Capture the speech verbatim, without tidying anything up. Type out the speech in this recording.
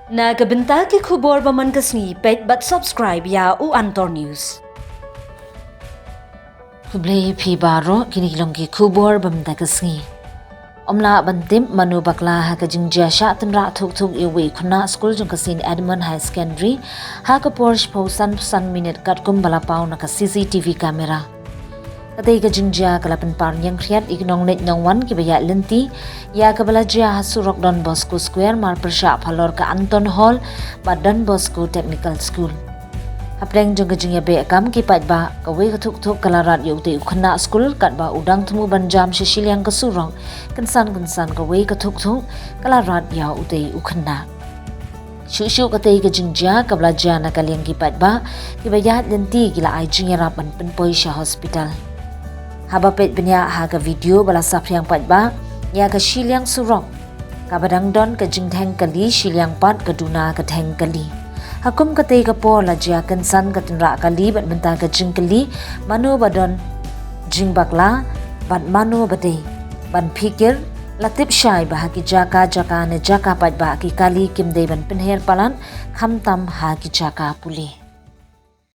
Na ka bynta ki khubor ba man ka sngi, peit bad subscribe ïa u Antor News. Khublei phi baroh, kine ki long ki khubor ba man ka sngi. Ym lah ban tip mano bakla ha ka jingjia shah tynrah thuk thuk ïa uwei u khynnah skul jong ka Saint Edmund High Secondary ha ka por shiphew san phew san minit katkum ba la paw na ka C C T V camera. Katei ka jingjia ka la pynpar ñiangkhriat ïa ki nongleit nongwan kiba ïaid lynti ïa kaba la jia ha surok Don Bosco Square marpyrshah phalor ka Anton Hall bad Don Bosco Technical School. Hapdeng jong ka jingïabeh kam ki paidbah, kawei ka thuk thuk ka la rat ïa utei u khynnah skul katba u dang thmu ban jam sha shiliang ka surok. Kynsan kynsan kawei ka thuk thuk ka la rat ïa utei u khynnah. Shuh shuh katei ka jingjia kaba la jia na ka liang ki paidbah kiba ïaid lynti ki la ai jingïarap ban pynpoi sha hospital. Haba peit bniah ha ka video ba la saphriang paidbah ïa ka shiliang surok kaba dang don ka jingdheng kali, shiliang pat ka duna ka dheng kali. Ha kum katei ka por la jia kynsan ka tynrah kali bad mynta ka jingkylli mano ba don jingbakla bad mano ba dei. Ban phikir, la tip shai ba ha ki jaka jaka ne jaka paidbah ki kali kim dei ban pynher palat khamtam ha ki jaka pule.